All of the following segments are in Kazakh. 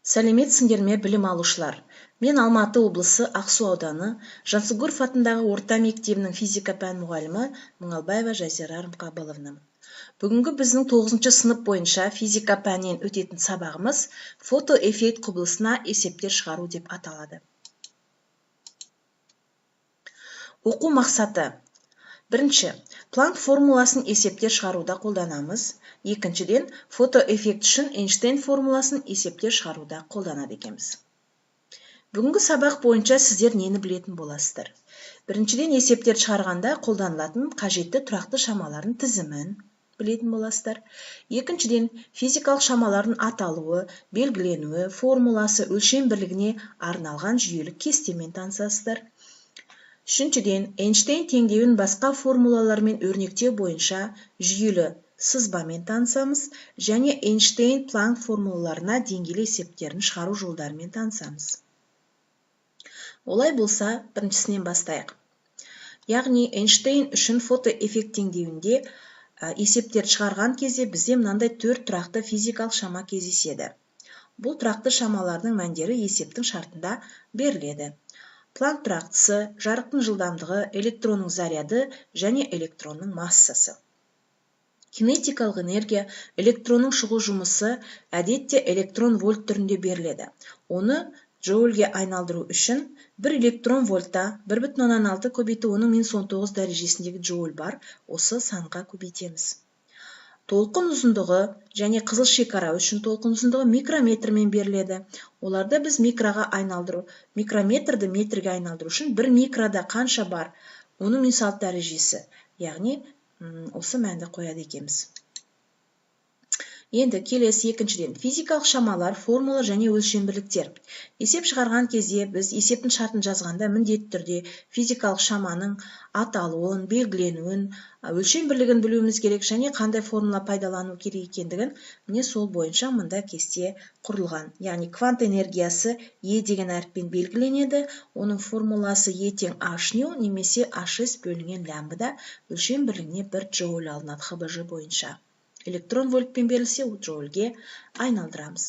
Сәлеметсіңдер ме, білім алушылар! Мен Алматы облысы Ақсу ауданы Жансүгіров атындағы орта мектебінің физика пән мұғалімі Мұңалбаева Жазира Рымқабыловнамын. Бүгінгі біздің 9 сынып бойынша физика пәнінен өтетін сабағымыз фотоэффект құбылысына есептер шығару деп аталады. Оқу мақсаты. Бірінші, Планк формуласын есептер шығаруда қолданамыз. Екіншіден, фотоэффект үшін Эйнштейн формуласын есептер шығаруда қолданады екенбіз. Бүгінгі сабақ бойынша сіздер нені білетін боласыздар? Біріншіден, есептер шығарғанда қолданылатын қажетті тұрақты шамалардың тізімін білетін боласыздар. Екіншіден, физикалық шамалардың аталуы, белгіленуі, формуласы, өлшем бірлігіне арналған жүйелік кестемен танысасыздар. Үшіншіден, Эйнштейн теңдеуін басқа формулалармен өрнектеу бойынша жүйелі сызбамен танысамыз және Эйнштейн-Планк формулаларына деңгейлі есептерін шығару жолдарымен танысамыз. Олай болса, біріншісінен бастайық. Яғни, Эйнштейн үшін фотоэффект теңдеуінде есептерді шығарған кезде бізде мынандай 4 тұрақты физикалық шама кездеседі. Бұл тұрақты шамалардың мәндері есептің шартында беріледі. Планк тұрақтысы, жарықтың жылдамдығы, электронның заряды және электронның массасы. Кинетикалық энергия, электронның шығу жұмысы әдетте электрон вольт түрінде беріледі. Оны джоульге айналдыру үшін 1 электрон вольтта 1,6 көбейту 10-19 дәрежесіндегі джоуль бар, осы санға көбейтеміз. Толқын ұзындығы және қызыл шекара үшін толқын ұзындығы микрометрмен беріледі. Оларды біз микроға айналдыру, микрометрді метрге айналдыру үшін 1 микрода қанша бар? 10-6 дәрежесі, яғни осы мәнді қояды екенбіз. Енді келесі екіншіден, физикалық шамалар, формула және өлшем бірліктер. Есеп шығарған кезде біз есептің шартын жазғанда міндетті түрде физикалық шаманың аталуын, белгіленуін, өлшем бірлігін білуіміз керек және қандай формула пайдалану керек екендігін міне сол бойынша мында кесте құрылған. Яғни квант энергиясы Е деген әріппен белгіленеді, оның формуласы Е тең H ню немесе HS бөлінген лямбда, өлшем бірлігіне 1 джоуль алынады ХБЖ бойынша. Электрон вольтпен берілсе, джоульге айналдырамыз.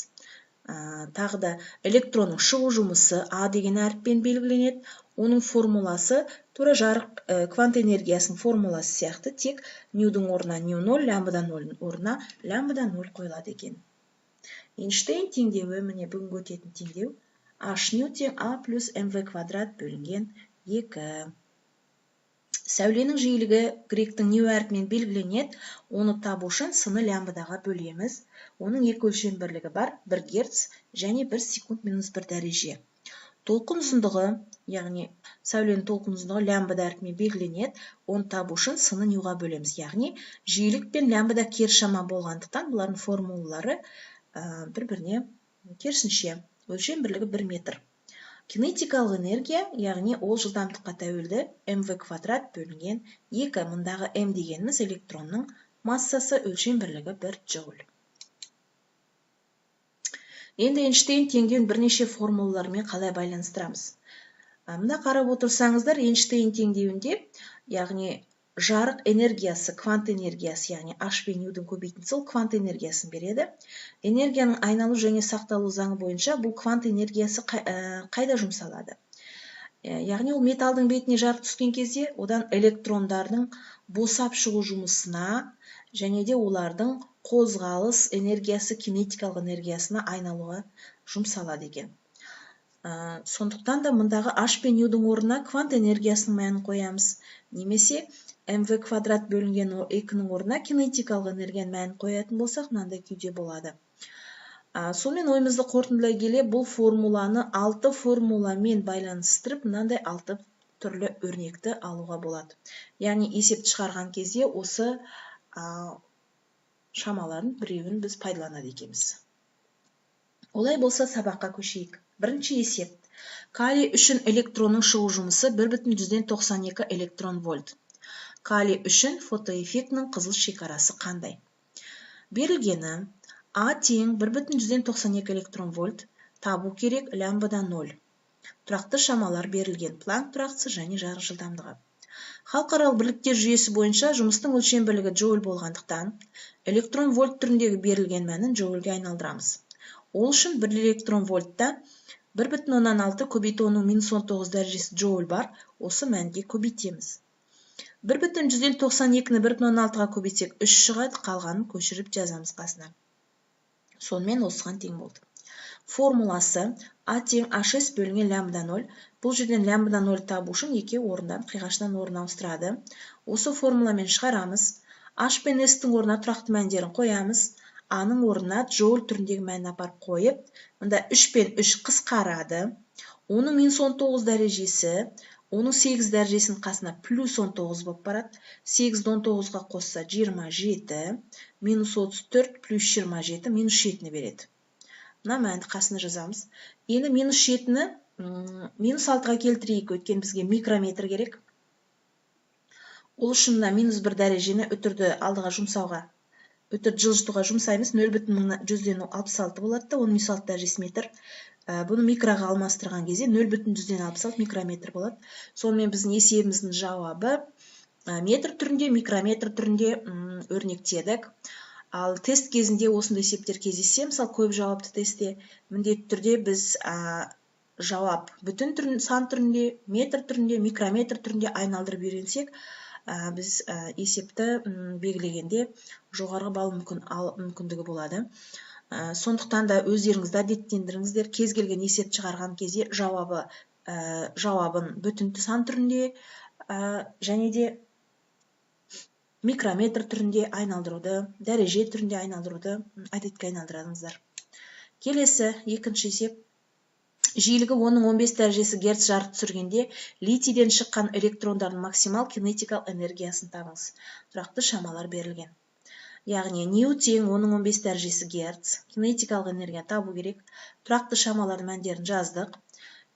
Тағы да электронның шығу жұмысы А деген әріппен белгіленеді. Оның формуласы тура жарық квант энергиясының формуласы сияқты, тек нюдың орнына ню 0, лямбда 0-ның орнына лямбда 0 қойылады екен. Эйнштейн теңдеуі, міне бүгінгі өтетін теңдеу, H ню тең А плюс МВ квадрат бөлінген 2. Сәуленің жиілігі гректің ню әрпімен белгіленеді. Оны табу үшін сыны лямбдаға бөлеміз. Оның екі өлшем бірлігі бар, 1 герц және 1 секунд минус 1 дәреже. Толқын ұзындығы, яғни сәуленің толқын ұзындығы лямбда әрпімен белгіленеді. Оны табу үшін сыны нюға бөлеміз. Яғни жиілік пен лямбда кері шама болғандықтан бұлардың формулалары бір-біріне керісінше. Өлшем бірлігі 1 метр. Кинетикалық энергия, яғни ол жылдамдыққа тәуелді, МВ квадрат бөлінген 2. Мұндағы М дегеніміз электронның массасы, өлшем бірлігі 1 джоуль. Енді Эйнштейн теңдеуін бірнеше формулалармен қалай байланыстырамыз? Мына қарап отырсаңыздар, Эйнштейн теңдеуінде, яғни жарық энергиясы, квант энергиясы, яғни H пен нюдың көбейтіндісі ол квант энергиясын береді. Энергияның айналу және сақталу заңы бойынша бұл квант энергиясы қайда жұмсалады? Яғни ол металдың бетіне жарық түскен кезде одан электрондардың босап шығу жұмысына және де олардың қозғалыс энергиясы кинетикалық энергиясына айналуға жұмсалады екен. Сондықтан да мұндағы H пен нюдың орнына квант энергиясының мәнін қоямыз. Немесе МВ квадрат бөлінген 2-нің орнына кинетикалық энергияның мәнін қоятын болсақ, мынандай күйде болады. Сонымен ойымызды қорытындылай келе, бұл формуланы 6 формуламен байланыстырып, мынандай 6 түрлі өрнекті алуға болады. Яғни есепті шығарған кезде осы шамалардың біреуін біз пайдаланады екенбіз. Олай болса сабаққа көшейік. Бірінші есеп. Калий үшін электронның шығу жұмысы 1,92 электрон вольт. Калий үшін фотоэффектінің қызыл шекарасы қандай? Берілгені А тең 1,92 электрон вольт, табу керек лямбда 0. Тұрақты шамалар берілген, Планк тұрақтысы және жарық жылдамдығы. Халықаралық бірліктер жүйесі бойынша жұмыстың өлшем бірлігі джоуль болғандықтан, электрон вольт түріндегі берілген мәнін джоульге айналдырамыз. Ол үшін 1 электрон вольтта 1,6 көбейту 10-19 дәрежесі джоуль бар, осы мәнге көбейтеміз. 1,92-ні 1,6-ға көбейтсек 3 шығады, қалғанын көшіріп жазамыз қасына. Сонымен осыған тең болды. Формуласы А тең Hs бөлінген лямбда 0. Бұл жерден лямбда 0 табу үшін екі орындан қиғашынан орын ауыстырады. Осы формуламен шығарамыз. H пен S-тің орнына тұрақты мәндерін қоямыз. А-ның орнына джоуль түріндегі мәнін апарып қойып, мында 3 пен 3 қысқарады. Оның минус 19 дәрежесі, оның 8 дәрежесінің қасына плюс 19 болып барады. 8-ді 19-ға қосса 27, минус 34 плюс 27 минус 7-ні береді. Мына мәнді қасына жазамыз. Енді минус 7-ні минус 6-ға келтірейік, өйткені бізге микрометр керек. Ол үшін мына минус 1 дәрежені үтірді алдыға жұмсауға, үтірді жылжытуға жұмсаймыз. 0,166 болады да, оның минус 6 дәрежесі метр. Бұны микроға алмастырған кезде 0,166 микрометр болады. Сонымен біздің есебіміздің жауабы метр түрінде, микрометр түрінде өрнектедік. Ал тест кезінде осындай есептер кездессе, мысалы көп жауапты тестте міндетті түрде біз жауап бүтін түрін, сан түрінде, метр түрінде, микрометр түрінде айналдырып үйренсек, біз есепті белгілегенде жоғарғы балл мүмкіндігі болады. Сондықтан да өздеріңізді әдеттендіріңіздер. Кез келген есеп шығарған кезде жауабын бүтін сан түрінде және де микрометр түрінде айналдыруды, дәреже түрінде айналдыруды әдетке айналдырыңыздар. Келесі екінші есеп. Жиілігі 10-15 дәрежесі герц жарық түсіргенде литийден шыққан электрондардың максимал кинетикалық энергиясын табыңыз. Тұрақты шамалар берілген. Яғни нью тең 10-15 дәрежесі герц, кинетикалық энергия табу керек. Тұрақты шамалардың мәндерін жаздық.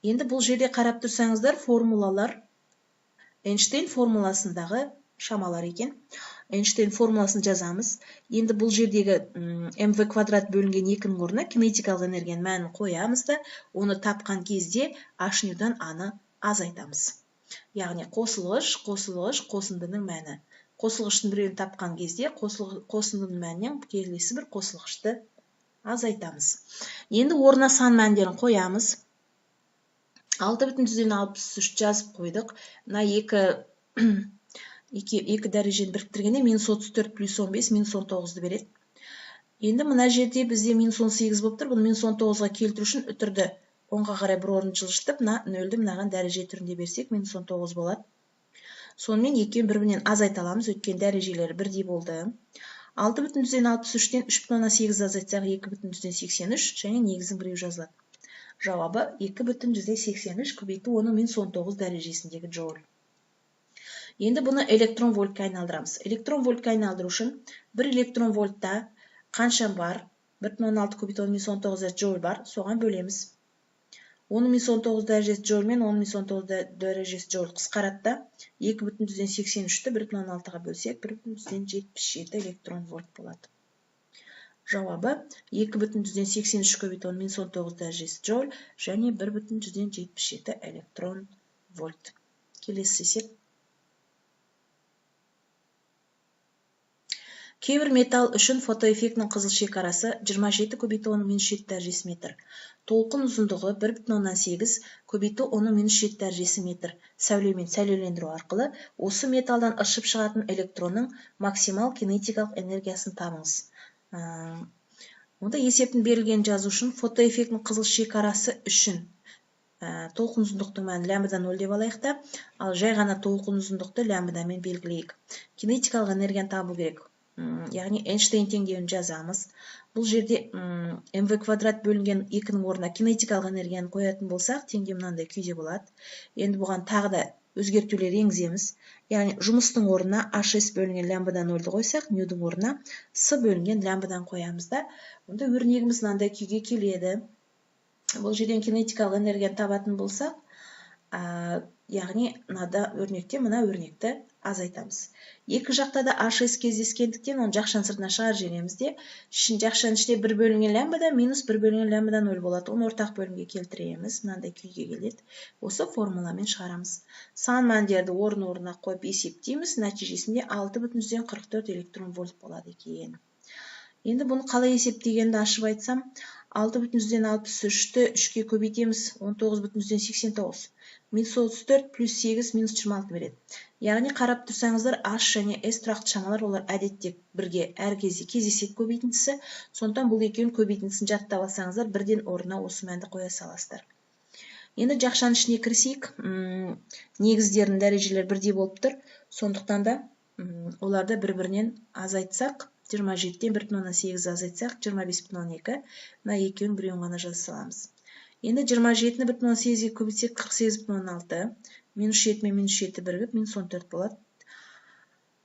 Енді бұл жерде қарап тұрсаңыздар, формулалар Эйнштейн формуласындағы шамалар екен. Эйнштейн формуласын жазамыз. Енді бұл жердегі mv квадрат бөлінген 2-нің орнына кинетикалық энергияның мәнін қоямыз да, оны тапқан кезде h ньюдан а-ны азайтамыз. Яғни қосылғыш, қосылғыш, қосындының мәні. Қосылғыштың біреуін тапқан кезде қосындының мәнінен келесі бір қосылғышты азайтамыз. Енді орнына сан мәндерін қоямыз. 6,63 жазып қойдық. Мына екі дәрежені біріктіргенде минус 34 плюс 15 минус 19-ды береді. Енді мына жерде бізде минус 18 болып тұр. Бұны минус 19-ға келтіру үшін үтірді оңға қарай бір орын жылжытып, мына нөлді мынаған дәреже түрінде берсек минус 19 болады. Сонымен екеуін бір-бірінен азайта аламыз, өйткені дәрежелері бірдей болды. 6,63-тен 3,8 азайтсақ 2,83 және негіздің біреуі жазылады. Жауабы 2,83 көбейту 10-19 дәрежесіндегі джоуль. Енді бұны электрон вольтқа айналдырамыз. Электрон вольтқа айналдыру үшін 1 электрон вольтта қанша бар? 1,6 көбейту 10-19 джоуль бар, соған бөлеміз. 10-19 дәрежесі джоуль мен 10-19 дәрежесі джоуль қысқарады да, 2,83-ті 1,6-ға бөлсек, 1,77 электрон вольт болады. Жауабы 2,83 көбейту 10-19 дәрежесі джоуль және 1,77 электрон вольт. Келесі есеп. Кейбір металл үшін фотоэффектінің қызыл шекарасы 27 көбейту 10-7 дәрежесі метр. Толқын ұзындығы 1,8 көбейту 10-7 дәрежесі метр. Сәулемен сәулелендіру арқылы осы металдан ыршып шығатын электронның максимал кинетикалық энергиясын табыңыз. Онда есептің берілгенін жазу үшін фотоэффектінің қызыл шекарасы үшін толқын ұзындықтың мәнін лямбда 0 деп алайық та, ал жай ғана толқын ұзындықты лямбдамен белгілейік. Кинетикалық энергияны табу керек. Яғни Эйнштейн теңдеуін жазамыз. Бұл жерде mv квадрат бөлінген 2-нің орнына кинетикалық энергияны қоятын болсақ, теңдеу мынандай күйде болады. Енді бұған тағы да өзгертулер енгіземіз. Яғни жұмыстың орнына hs бөлінген лямбда 0-ді қойсақ, ньюдың орнына с бөлінген лямбдадан қоямыз да. Онда өрнегіміз мынандай күйге келеді. Бұл жерден кинетикалық энергияны табатын болсақ, яғни мынада өрнекте мына өрнекті азайтамыз. Екі жақта да hs кездескендіктен оны жақшаның сыртына шығарып жібереміз де, жақшаның ішінде 1 бөлінген лямбда минус 1 бөлінген лямбда 0 болады. Оны ортақ бөлімге келтіреміз. Мынандай күйге келеді. Осы формуламен шығарамыз. Сан мәндерді орын-орнына қойып есептейміз. Нәтижесінде 6,44 электрон вольт болады екен. Енді бұны қалай есептегенді ашып айтсам, 6,63-ті 3-ке көбейтеміз, 19,89. Минус 34 плюс 8 минус 26 береді. Яғни қарап тұрсаңыздар, H және S тұрақты шамалар, олар әдетте бірге әр кезде кездеседі көбейтіндісі. Сондықтан бұл екеуінің көбейтіндісін жаттап алсаңыздар, бірден орнына осы мәнді қоя саласыздар. Енді жақшаның ішіне кірісейік. Негіздерінің дәрежелері бірдей болып тұр. Сондықтан да оларды бір-бірінен азайтсақ, 27-тен 1,8 азайтсақ, 25,2. Мына екеуінің біреуін ғана жаза саламыз. Енді 27-ні 1,8-ге көбейтсек, 48,6. Минус 7 мен минус 7 бірігіп, минус 14 болады.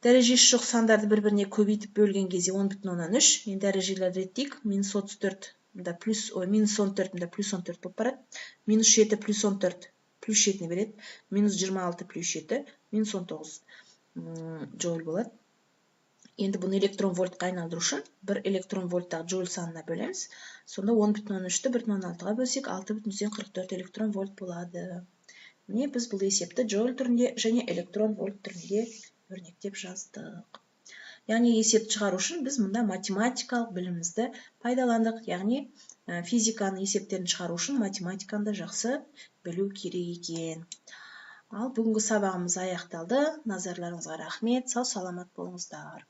Дәрежесі жоқ сандарды бір-біріне көбейтіп бөлген кезде 10,3. Енді дәрежелерді реттейік. Минус 34 мында плюс, ой, минус 14 мында плюс 14 болып барады. Минус 7 плюс 14 плюс 7-ні береді. Минус 26 плюс 7 минус 19 джоуль болады. Енді бұны электрон вольтқа айналдыру үшін 1 электрон вольттағы джоуль санына бөлеміз. Сонда 10,3-ті 1,6-ға бөлсек, 6,44 электрон вольт болады. Міне, біз бұл есепті джоуль түрінде және электрон вольт түрінде өрнектеп жаздық. Яғни есепті шығару үшін біз мұнда математикалық білімімізді пайдаландық. Яғни физиканың есептерін шығару үшін математиканы да жақсы білу керек екен. Ал бүгінгі сабағымыз аяқталды. Назарларыңызға рахмет. Сау саламат болыңыздар.